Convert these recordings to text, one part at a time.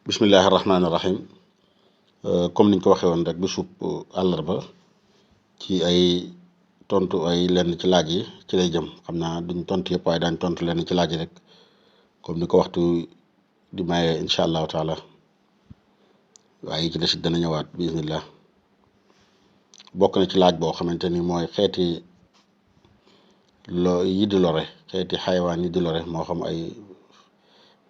bismillahi rahmaani rahim comme niñ ko waxee woon rek bisub àllarba ci ay tontu ay lenn ci laaj yi ci lay jëm xam naa duñ tontu yëpp waaye daañ tontu lenn ci laaj yi rek comme ni ko waxtu di maye incha allahu taala waaye yi ci des it dana ñëwaat bismillah bokk na ci laaj boo xamante ni mooy xeeti yi di lore xeeti xayawaan yi di lore moo xam ay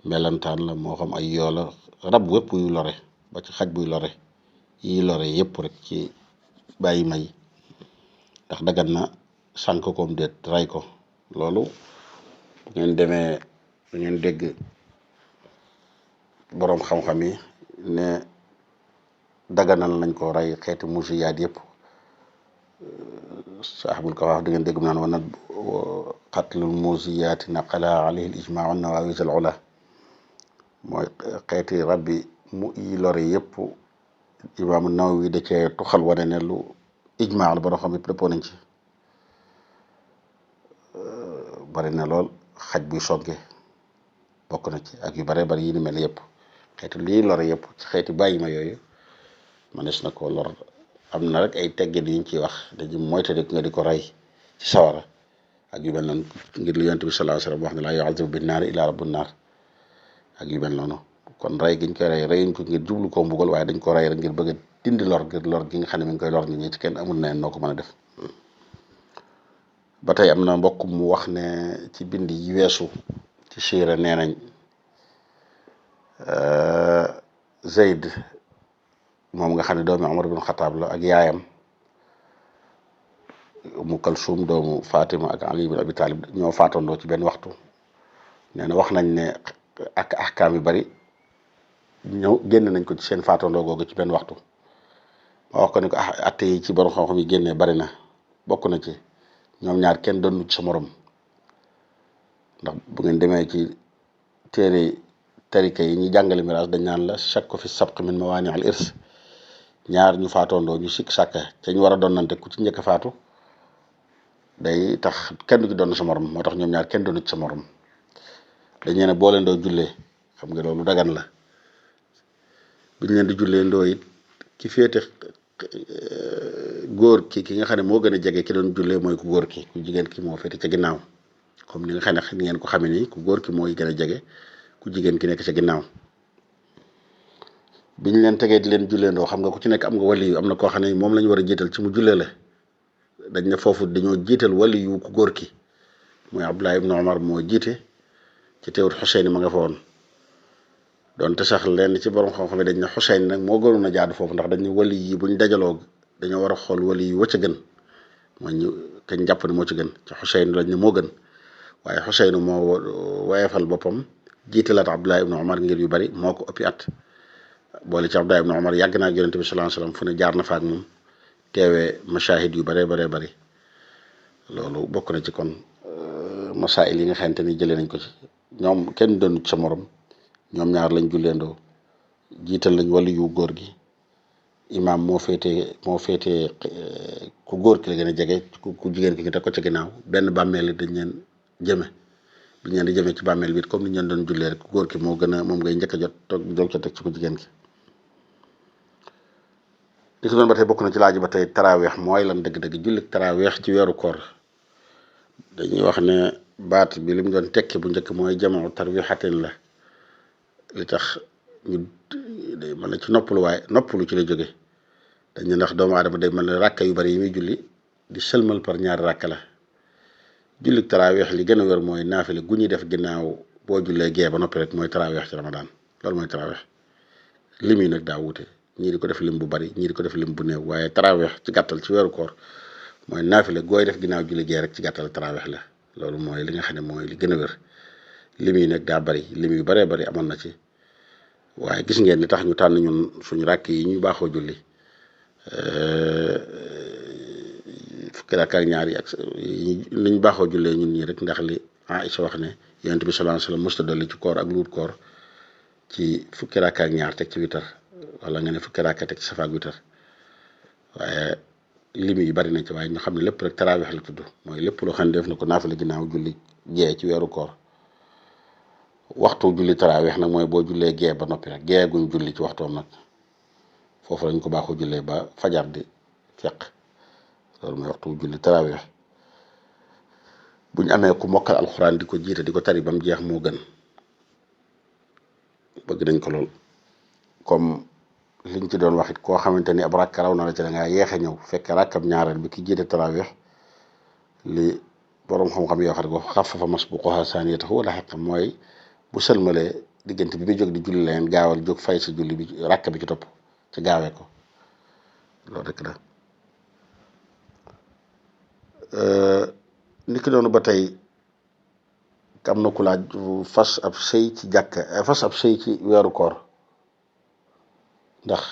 melantaan la moo xam ay yoola rab wépp yu lore ba ci xaj buy lore yi lore yëpp rek ci bàyyi may ndax dagan na sànk koom déet ray ko loolu bu ngeen demee bu ngeen dégg boroom xam-xam yi ne daganal nañ ko rey xeeti musiyaat yëpp saaxibul kawaaf da ngeen dégg mu naan wanat qatlul musiyaati naqala alayhi al ijmaa an nawawis al ula mooy xeeti rabbi mu yi lore yëpp imaamu Nawawi da cee tuxal wane ne lu ijmaa la boroom xam yëpp dëppoo nañ ci bari na lool xaj buy sogge bokk na ci ak yu bare bari yi ni mel yëpp xeeti lii lore yëpp ci xeeti bàyyi ma yooyu mënees na ko lor am na rek ay teggin yuñ ciy wax dañu moytandiku nga di ko rey ci sawara ak yu mel noonu ngir li yonent bi sallallahu alayhi wasallam wax ne laa yu'azzabu bin naari illaa rabbun naar ak yu mel noonu kon rey giñ koy rey reyuñ ko ngir jublu koo mbugal waaye dañ ko rey rek ngir bëgg a dindi lor ngir lor gi nga xam ne mi ngi koy lor nit ñi ci kenn amul na noo ko mën a def ba tey am na mbokk mu wax ne ci bind yi weesu ci siira nee nañ Zayd moom nga xam ne doomi Omar bin Xataab la ak yaayam Umu Kalsum doomu Fatima ak Ali bin Abi Talib ñoo faatandoo ci benn waxtu nee na wax nañ ne ak ahkaam yu bari ñëw génn nañ ko ci seen faatandoo googu ci benn waxtu ma wax ko ne ko atte yi ci borom xam-xam yi génnee bari na bokk na ci ñoom ñaar kenn doon ci sa morom ndax bu ngeen demee ci téere tarika yi ñi jàngale miraas dañ naan la shakku fi sabq min mawaani al irs ñaar ñu faatondoo ñu sikk sàkka ca ñu war a donnante ku ci njëkk faatu day tax kenn du ci doon sa morom moo tax ñoom ñaar kenn doonu ci sa morom dañu ne boo leen doo jullee xam nga loolu dagan la biñ leen di jullee ndoo it ki féete góor ki nga xam ne moo gën a jege ki doon jullee mooy ku góor ki ku jigéen ki moo féete ca ginnaaw comme ni nga xam ne ni ngeen ko xamee nii ku góor ki mooy gën a jege ku jigéen ki nekk ca ginnaaw biñ leen tegee di leen julleendoo xam nga ku ci nekk am nga wali yu am na koo xam ne moom la ñu war a jiital ci mu jullee la dañ ne foofu dañoo jiital wali yu ku góor ki mooy Abdullah ibn Omar moo jiite ci teewut Xuseyn ma nga fa woon donte sax lenn ci borom xam-xam dañ ne Xuseyn nag moo gënoon a jaadu foofu ndax dañ ne wali yi buñ dajaloo dañoo war a xool wali yu wëcc a gën mooy ñu kañ jàpp ne moo ci gën ci Xuseyn lañ ne moo gën waaye Xuseyn moo woyefal boppam jiitalaat Abdullah ibn Omar ngir yu bari moo ko ëppi at boole ci Abdullah ibn Omar yàgg naa ak Yonent bi sallallahu alayhi wasallam fu ne jaar na fa ak moom teewee mashahid yu bare bari loolu bokk na ci kon masail yi nga xamante ni jëlee nañ ko ci ñoom kenn doonu ci sa morom ñoom ñaar lañ julleendoo jiital lañ wàllu yu góor gi imaam moo féetee ku góor ki la gën a jege ku jigéen ki ñu teg ko ci ginnaaw benn bàmmeel dañ leen jëme biñ leen di jëmee ci bàmmeel bi comme ni ñu leen doon jullee rek ku góor ki moo gën a moom ngay njëkk a jot toog doog ca teg ci ku jigéen ki li ko doon ba tey bokk na ci laaj ba tey taraweex mooy lan dëgg-dëgg jullit taraweex ci weeru koor dañuy wax ne baat bi li mu doon tekki bu njëkk mooy jamaa tarwiixatin la li tax ñu day mën na ci noppalu waaye noppalu ci la jóge dañ ne ndax doomu aadama day mën na ràkka yu bari yi muy julli di sëlmal par ñaari ràkka la jullit taraweex li gën a wér mooy naafile gu ñuy def ginnaaw boo jullee gee ba noppi rek mooy taraweex ci ramadaan loolu mooy taraweex lim yi nag daa wute ñii di ko def lim bu bari ñii di ko def lim bu néew waaye taraweex ci gàttal ci weeru koor mooy naafile gooy def ginnaaw julli gee rek ci gàttal taraweex la loolu mooy li nga xam ne mooy li gën a wér lim yi nag daa bari lim yu baree bari amoon na ci waaye gis ngeen li tax ñu tànn ñun suñu ràkk yi ñu baaxoo julli fukki rakk ak ñaar yi ak li ñu baaxoo jullee ñun ñii rek ndax li Aïcha wax ne Yonent bi sallallahu alayhi wasallam musta dolli ci koor ak luut koor ci fukki rakk ak ñaar teg ci witar wala nga ne fukki rakk teg ci safaak witar waaye lim yi bari nañ ci waaye ñu xam ne lépp rek taraweex la tudd mooy lépp loo xam ne def na ko naafila ginnaaw julli gee ci weeru koor waxtu julli taraweex nag mooy boo jullee gee ba noppi nag gee guñ julli ci waxtoom nag foofu lañ ko baaxoo jullee ba fajar di fekk loolu mooy waxtu julli taraweex buñ amee ku mokkal alxuraan di ko jiite di ko tari ba mu jeex moo gën bëgg nañ ko lool comme liñ ci doon wax it koo xamante ni ab rakk raw na la ci da ngaa yeexe ñëw fekk rakkam ñaareel bi ki jiite taraweex li boroom xam-xam yoo xam ne ko xafafa masbuquha saaniyatahu wala xaq mooy bu sëlmalee diggante bi muy jóg di julli leen gaawal jóg fay sa julli bi rakk bi ci topp ci gaawee ko loolu rek la niki noonu ba tey am na ku laaj fas ab sëy ci jàkka fas ab sëy ci weeru koor ndax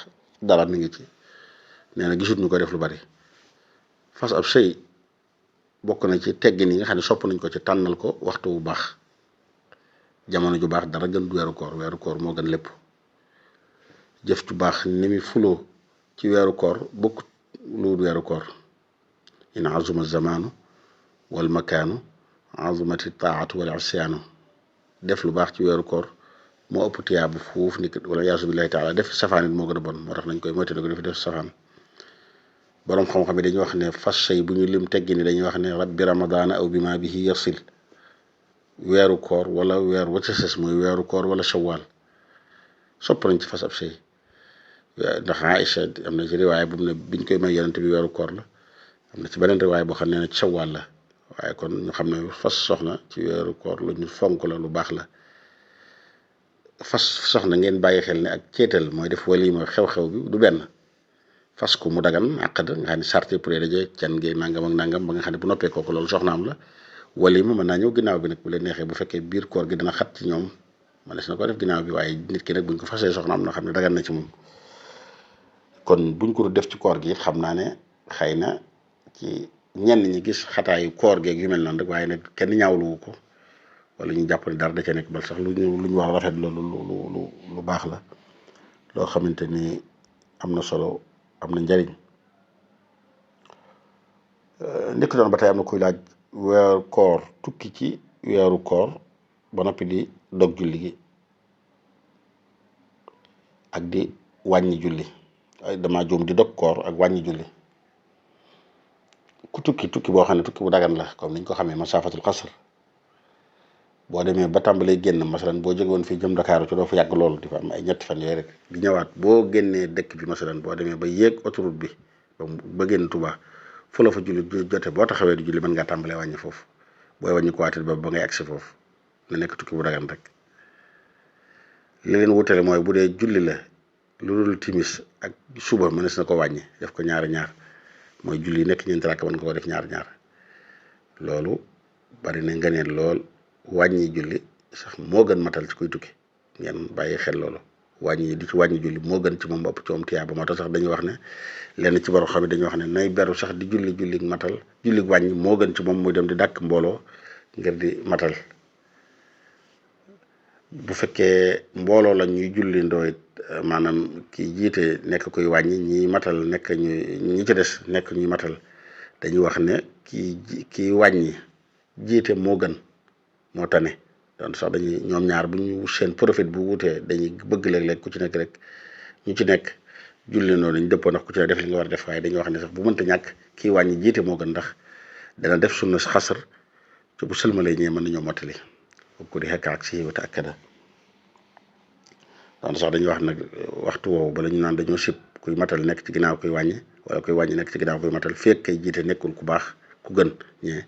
dara mi ngi ci nee na gisut ñu ko def lu bari fas ab sëy bokk na ci teggin yi nga xam ne sopp nañ ko ci tànnal ko waxtu bu baax jamono ju baax dara gën du weeru koor moo gën lépp jëf ju baax ni muy fuloo ci weeru koor bokk lu weeru koor in azuma zamaanu wal makaanu azumati taatu wala asyaanu def lu baax ci weeru koor moo ëpp tiyaabu fuuf ni wala yaasu billahi taala def safaan it moo gën a bon moo tax nañ koy moytu ko def safaan boroom xam-xam yi dañuy wax ne fas sëy bu ñu lim teggi ni dañuy wax ne rabbi ramadaana aw bi ma bihi yasil weeru koor wala weer wa ca sës muy weeru koor wala shawwal sopp nañ ci fas ab sëy ndax Aïcha am na ci riwaay bu mu ne biñ koy may yonent bi weeru koor la am na ci beneen riwaay boo xam ne ne shawwal la waaye kon ñu xam ne fas soxna ci weeru koor lu ñu fonk la lu baax la fas soxna ngeen bàyyi xel ne ak céetal mooy def walima xew-xew bi du benn fas ko mu dagan àqad nga xam ne sarte pour daje can ngeen nangam ak nangam ba nga xam ne bu noppee kooku loolu soxnaam la walima mën naa ñëw ginnaaw bi nag bu leen neexee bu fekkee biir koor gi dana xat ci ñoom mënees na ko def ginnaaw bi waaye nit ki nag buñ ko fasee soxnaam na xam ne dagan na ci moom kon buñ ko def ci koor gi it xam naa ne xëy na ci ñenn ñi gis xataayu koor geeg yu mel noonu rek waaye nag kenn ñaawluwu ko wala ñu jàpp ne dara da ca nekk bal sax lu ñu war a rafet loolu lu baax la loo xamante ni am na solo am na njariñ ndikk doon ba tey am na kuy laaj weeru koor tukki ci weeru koor ba noppi di dog julli gi ak di wàññi julli dama juum di dog koor ak wàññi julli ku tukki boo xam ne tukki bu dagan la comme niñ ko xamee masaafatul xasr boo demee ba tàmbalee génn masalan boo jóge woon fii jëm Dakar ci doo fa yàgg loolu di fa am ay ñetti fan yooyu rek di ñëwaat boo génnee dëkk bi masalan boo demee ba yéeg autoroute bi ba génn Touba fu la fa julli jote boo taxawee di julli mën ngaa tàmbalee wàññi foofu booy wàññi ko waatit ba ngay agsi foofu na nekk tukki bu dagan rek li leen wutale mooy bu dee julli la lu dul timis ak suba mënees na ko wàññi def ko ñaari ñaar mooy julli nekk ñeenti rakk mën nga ko def ñaar ñaar loolu bari na ngëneel lool wàññi julli sax moo gën matal ci kuy tukki ngeen bàyyi xel loolu wàññi di ci wàññi julli moo gën ci moom ëpp ci moom tiyaaba moo tax sax dañuy wax ne lenn ci borom xam ne dañuy wax ne nay beru sax di julli matal julli wàññi moo gën ci moom muy dem di dàkk mbooloo ngir di matal bu fekkee mbooloo la ñuy julli ndooy maanaam ki jiite nekk koy wàññi ñi matal nekk ñi ci des nekk ñuy matal dañuy wax ne ki wàññi jiite moo gën moo tane donc sax dañuy ñoom ñaar bu ñu seen profit bu wutee dañuy bëgg léeg-léeg ku ci nekk rek ñu ci nekk julli noonu dañu dëppoo ndax ku ci ne def li nga war a def waaye dañuy wax ne sax bu mënta ñàkk kii wàññi jiite moo gën ndax dana def sunna xasar ci bu sëlmalee ñee mën nañoo mottali ko di xekk ak si wata akkada donc sax dañuy wax nag waxtu woowu bala ñu naan dañoo sib kuy matal nekk ci ginnaaw kuy wàññi wala kuy wàññi nekk ci ginnaaw kuy matal fekk kay jiite nekkul ku baax ku gën ñee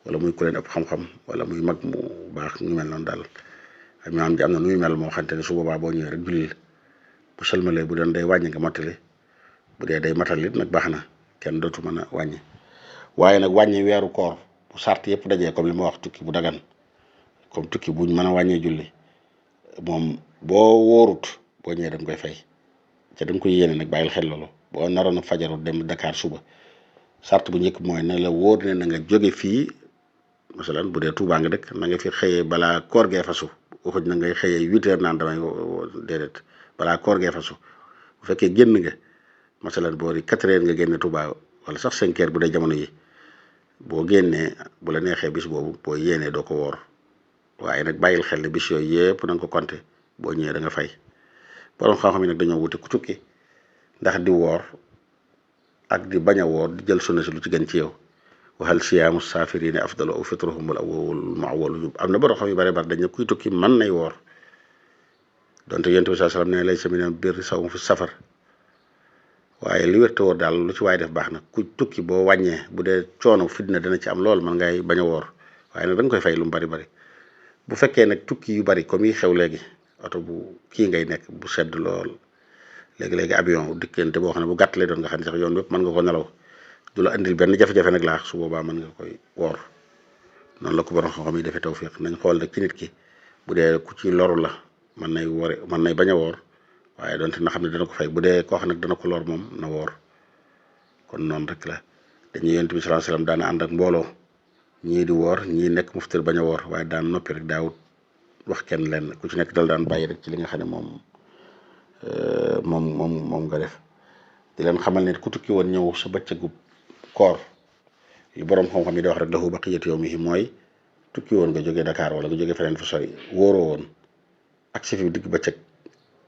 wala muy ku leen ëpp xam-xam wala muy mag mu baax ñu mel noonu daal am na am na nu muy mel moo xamante ne su boobaa boo ñëwee rek julli bu sëlmalee bu doon day wàññi nga mottali bu dee day matal it nag baax na kenn dootu mën a wàññi waaye nag wàññi weeru koor bu sart yëpp dajee comme li ma wax tukki bu dagan comme tukki buñ mën a wàññee julli moom boo wóorut boo ñëwee da nga koy fay te da nga koy yéene nag bàyyil xel loolu boo naroon a fajaru dem Dakar suba sart bu njëkk mooy na la wóor ne na nga jóge fii masalan bu dee Touba nga dëkk na nga fi xëyee balaa koor gee fasu waxuñ na ngay xëyee 8 heures naan damay déedéet balaa koor gee fasu bu fekkee génn nga masalan boo di 4 heures nga génne Touba wala sax 5 heures bu dee jamono yi boo génnee bu la neexee bis boobu boo yéenee doo ko woor waaye nag bàyyil xel ne bis yooyu yëpp na nga ko compter boo ñëwee da nga fay borom xam-xam yi nag dañoo wute ku tukki ndax di woor ak di bañ a woor di jël sunna si lu ci gën ci yow waxal siyaamu saafiriina afdalu aw fitruhum al awwal muawwalu am na borom xam yu bare bare dañ ne kuy tukki mën nay woor donte yonent bi sallallahu alayhi wasallam ne laysa minal birri sawmu fi safar waaye li wér te wóor daal lu ci waay def baax na ku tukki boo wàññee bu dee coono fitna dana ci am lool man ngay bañ a woor waaye nag da nga koy fay lu mu bari bari bu fekkee nag tukki yu bari comme yi xew léegi oto bu kii ngay nekk bu sedd lool léegi-léegi avion diggante boo xam ne bu gàtt lay doon nga xam ne sax yoon wépp mën nga ko nelaw du la indil benn jafe-jafe nag laa su boobaa mën nga koy woor noonu la ko borom xam-xam yi defee tawfiq nañ xool nag ci nit ki bu dee ku ci loru la mën nay bañ a woor waaye donte na xam ne dana ko fay bu dee koo xam nag dana ko lor moom na woor kon noonu rek la dañuy yonent bi sallallahu alayhi wasallam daana ànd ak mbooloo ñii di woor ñii nekk muftir bañ a woor waaye daan noppi rek daawut wax kenn lenn ku ci nekk dal daan bàyyi rek ci li nga xam ne moom nga def di leen xamal ne ku tukki woon ñëw sa bëccëgu koor li borom xam-xam yi di wax rek lahu baqiyatu yawmihi mooy tukki woon nga jógee Dakar wala nga jógee feneen fa sori wóoroo woon ak si fi digg bëccëg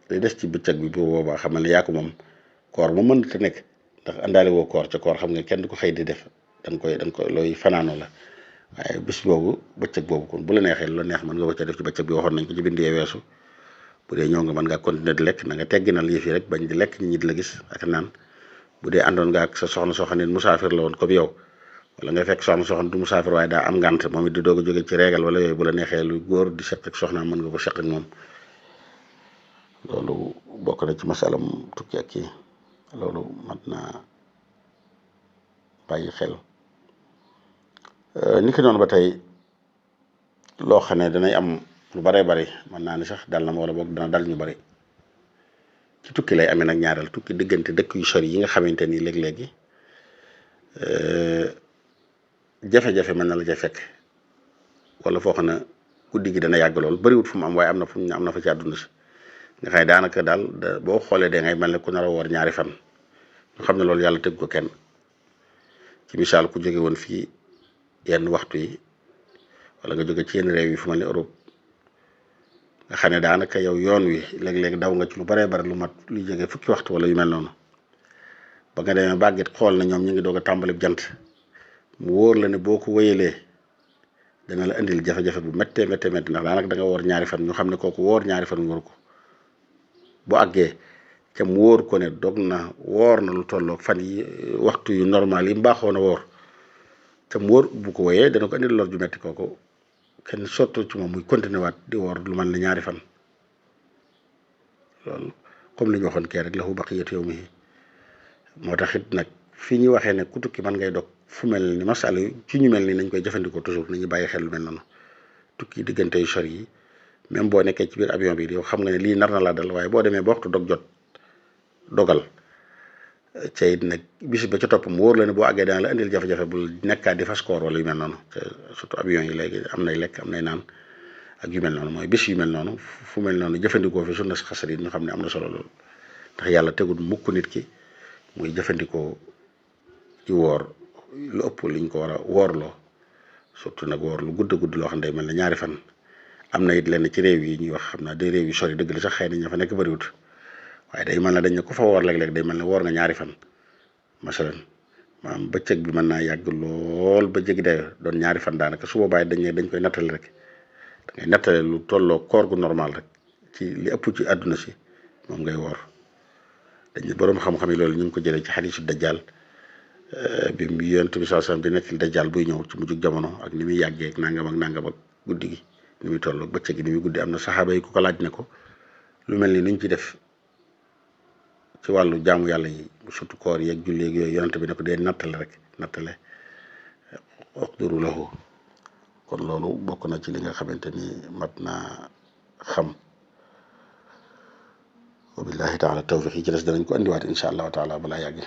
day des ci bëccëg bi bu boobaa xamal ne yaa ko moom koor mu mën te nekk ndax àndaale woo koor ca koor xam nga kenn du ko xëy di def da nga koy looy fanaanoo la waaye bis boobu bëccëg boobu kon bu la neexee lu la neex mën nga ko ca def ci bëccëg bi waxoon nañ ko ci bindee weesu bu dee ñëw nga mën ngaa continuer di lekk na nga tegginal yëf yi rek bañ di lekk ñi di la gis ak naan bu dee àndoon nga ak sa soxna soo xam ne musaafir la woon comme yow wala nga fekk soxna soo xam ne du musaafir waaye daa am ngànt moom it di doog a jóge ci réegal wala yooyu bu la neexee lu góor di seq ak soxna mën nga ko seq ak moom loolu bokk na ci masalam tukki ak kii loolu mat naa bàyyi xel ni ki noonu ba tey loo xam ne danay am lu baree bari mën naa ni sax dal na ma wala boog dana dal ñu bari ci tukki lay amee nag ñaareel tukki diggante dëkk yu sori yi nga xamante ni léeg-léegi jafe-jafe mën na la ca fekk wala foo xam ne guddi gi dana yàgg lool bariwut fu mu am waaye am na fa ci àdduna si nga xam ne daanaka daal boo xoolee da ngay mel ne ku nar a woor ñaari fan ñu xam ne loolu yàlla tëgg ko kenn ci misaal ku jóge woon fii yenn waxtu yi wala nga jóge ci yenn réew yi fu mel ne Europe nga xam ne daanaka yow yoon wi léeg-léeg daw nga ci lu baree bari lu mat lu jóge fukki waxtu wala yu mel noonu ba nga demee bàggit xool na ñoom ñu ngi doog a tàmbali jant mu wóor la ne boo ko wéyalee dana la indil jafe-jafe bu méttee ndax daanaka da nga woor ñaari fan ñu xam ne kooku woor ñaari fan wóor ko bu àggee ca mu wóor ko ne dog na woor na lu tolloog fan yi waxtu yu normal yi mbaaxoon a woor ca mu wóor bu ko wéyee dana ko indil lor ju métti kooku kenn sottu ci moom muy continuer waat di woor lu man la ñaari fan loolu comme li ñu waxoon kee rek lahu baqiyatu yawmihi moo tax it nag fii ñu waxee ne ku tukki man ngay dog fu mel ni masala ci ñu mel ni nañ koy jëfandikoo toujours nañu bàyyi xel lu mel noonu tukki diggante yu sori yi même boo nekkee ci biir avion bi yow xam nga ne lii nar na laa dal waaye boo demee ba waxtu dog jot dogal ca it nag bis ba ca topp mu wóor la ne boo àggee dana la indil jafe-jafe bul nekkaat di fas koor wala yu mel noonu surtout avion yi léegi am nay lekk am nay naan ak yu mel noonu mooy bis yu mel noonu fu mel noonu jëfandikoo fi sunna xasar yi ñu xam ne am na solo loolu ndax yàlla tegul mukk nit ki muy jëfandikoo ci woor lu ëpp liñ ko war a woorloo surtout nag woor lu gudd loo xam ne day mel ne ñaari fan am na it lenn ci réew yi ñuy wax xam naa day réew yu sori dëgg la sax xëy na ña fa nekk bëriwut waaye day mel ne dañ ne ku fa woor léeg-léeg day mel ne woor nga ñaari fan masalan maanaam bëccëg bi mën naa yàgg lool ba jéggi dayo doon ñaari fan daanaka su boobaa dañ koy nattale rek da ngay nattale lu tolloo koor gu normal rek ci li ëpp ci àdduna si moom ngay woor dañ ne boroom xam-xam yi loolu ñu ngi ko jëlee ci xadiisu dajjal bi mu yonent bi sallallahu alayhi wasallam di nettali dajjal buy ñëw ci mujjug jamono ak ni muy yàggee ak nangam ak guddi gi ni muy toll bëccëg gi ni muy guddi am na saxaaba yi ku ko laaj ne ko lu mel ni nuñ ci def ci wàllu jaamu yàlla yi surtout koor yeeg julli yeeg yooyu yonent bi ne ko dee nattale uqduru lahu kon loolu bokk na ci li nga xamante ni mat naa xam wa billahi taala tawfiq yi ci des danañ ko andiwaat incha allahu taala balaa yàgg